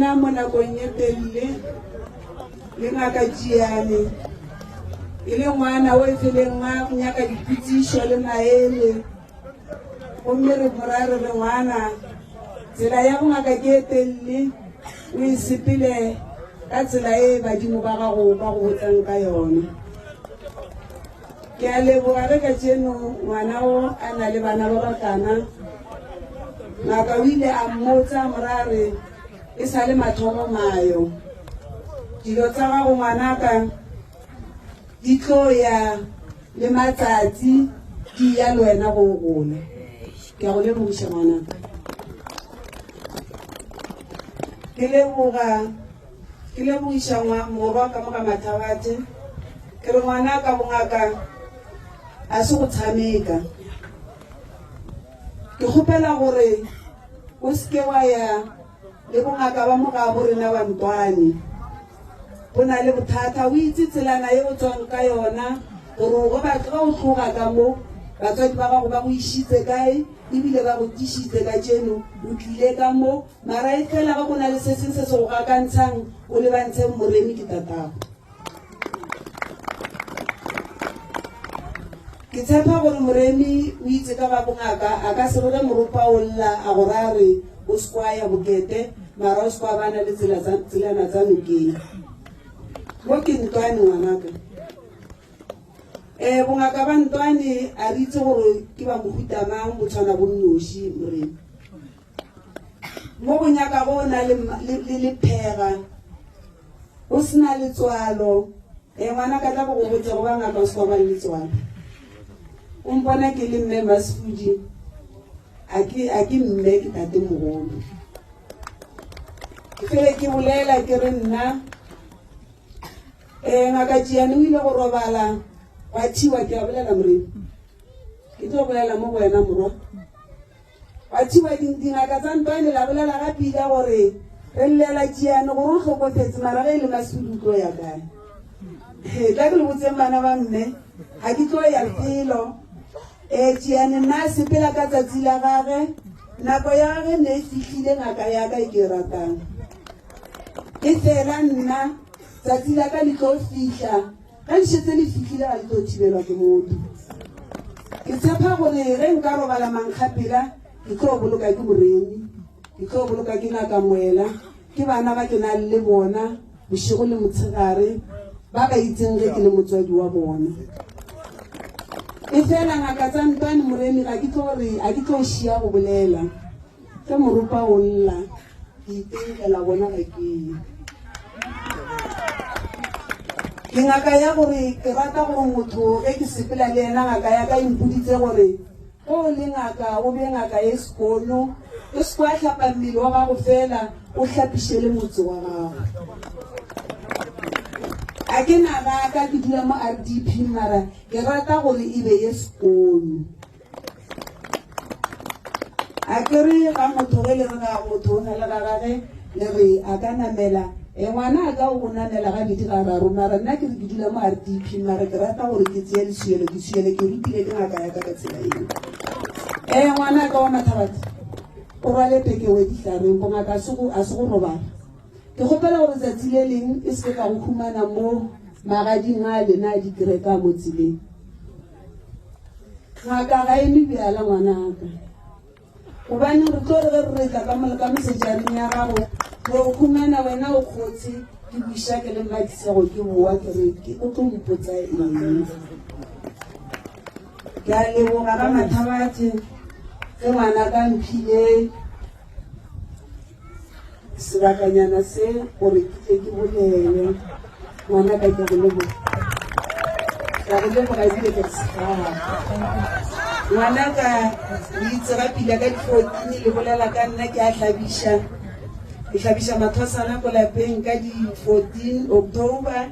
rena mo nakong ye telele le ngaka Tšiane e le ngwana o e feleng a nyaka dipotsišo le maele gomme re mora re re ngwana tsela ya bongaka ke e telele o e sepele ka tsela e badimo ba gago ba go botsang ka yona. Ke a leboga ge kajeno ngwana o a na le bana ba bakana. Ngaka o ile a mmotsa mora a re e sa le mathomo mayo. Dilo tsa gago ngwanaka di tlo ya le matsatsi di ya le wena go gola. Ke a go lebogiša ngwanaka. Ke leboga Ke lebogiša morwa ka moka Mathabathe. Ke re ngwana ka bongaka a se go tshameka. Ke kgopela gore o se ke wa ya le bongaka ba mogabo rena ba Ntwane. Go na le bothata, o itse tselana ye o tswang ka yona gore ge ba ge o tloga ka mo batswadi ba gago ba go išitse kae ebile ba go tišitse ka tšeno o tlile ka mo Mara e fela ge go na le se seng se se go gakantshang, o lebantsheng Moremi ke tatago. Ke tshepa gore Moremi o itse ka ba bongaka, a ka se re ge moropa o lla a go raya re o se kwa ya bokete, mara o se kwa bana le tsela tsa tselana tsa nokeng. Mo ke ntwane ngwanaka. Eh bongaka ba ntwane a re itse gore ke ba mohuta mang bo tshwana bo nnoši Moremi. Mo go nyakago o na le, le, le lephega, o se na letswalo. E, ngwana ka tla go go botse go ba ngaka o se kwa ba le letswalo. O mpona ke le mme Masfudi, a ke, a ke mme ke tate mogolo. Ke fele ke bolela ke re nna e ngaka Tšiane o ile go robala gwa thiwa ke a bolela moremi. Ke tlo bolela mo go wena morwa. Gwa thiwa dingaka tsa ntwane la bolela ga pila gore re llela Tšiane gore o hlokofetse mara ge e le Masudi o tlo ya kae. He, tla ke le botseng bana ba mme, ga ke tlo ya felo. E, Tšiane nna a sepela ka tsatsi la gage, nako ya gage ne e fihlile ngaka ya ka e ke e ratang. E fela nna tsatsi la ka le tlo fihla. Ge le šetse le fihlile ga le tlo thibelwa ke motho. Ke tshepa gore ge nka robala mankgapela ke tlo boloka ke Moremi, ke tlo boloka ke Ngaka Moela, ke bana ba ke nang le bona bošego le motshegare ba ba itseng ge ke le motswadi wa bona. E fela ngaka tsa ntwane Moremi ga ke tlo re a ke tlo šia go bolela. Ge moropa o lla Ke itenkela bona ga ke ye. Ke ngaka ya gore ke rata gore motho ge ke sepela le yena ngaka ya ka e mpoditse gore ge o le ngaka o be ngaka ye sekono o se kwa hlapa mmele wa gago fela o hlapiše le motse wa gago. A ke naga ka ke dula mo RDP mara ke rata gore e be ye sekono. A ke re ga motho ge le re ga motho o na le ga gage le re a ka namela e ngwana a ka o namela gabedi ga raro mara nna ke re ke dula mo RDP mara ke rata gore ke tseye leswielo ke swiele ke rutile ke ngaka ya ka ka tsela eo e ngwana a ka wa mathabatho o rwale pekewe dihlareng bongaka a se go robala ke kgopela gore tsatsi le leng e se ke ka go humana mo magading a lena a dikereka mo tseleng Ngaka ga e nwe bjala ngwanaka. Gobane re tlo re ge re retla ka mo ka mesejareng ya gago re o humana wena o kgotse ke buša ke le mmadisego ke boa ke re ke o tlo mpotsa eng. Ke a leboga ba Mathabathe ge ngwana ka mphile sebakanyana se gore ke tle ke bolele ngwana ka ke go leboga ka go leboga ebile ke sefaa ngwana ka o itse ga pila ka di-fourteen le bolela ka nna ke a hlabiša ke hlabiša mathwasana ko lapeng ka di-fourteen october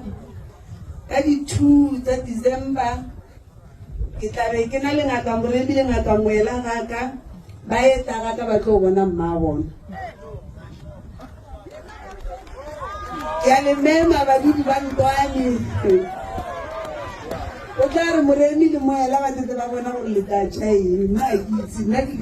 ka di-two tsa december Ke tla be ke na le ngaka Moremi le ngaka Moela gaka ba eta gaka ba tlo bona mma bona. Ke a le mema badudi ba Ntwane. O tla re Moremi le Moela ba tete ba bona gore le tla tša eng. Nna ke itse nna ke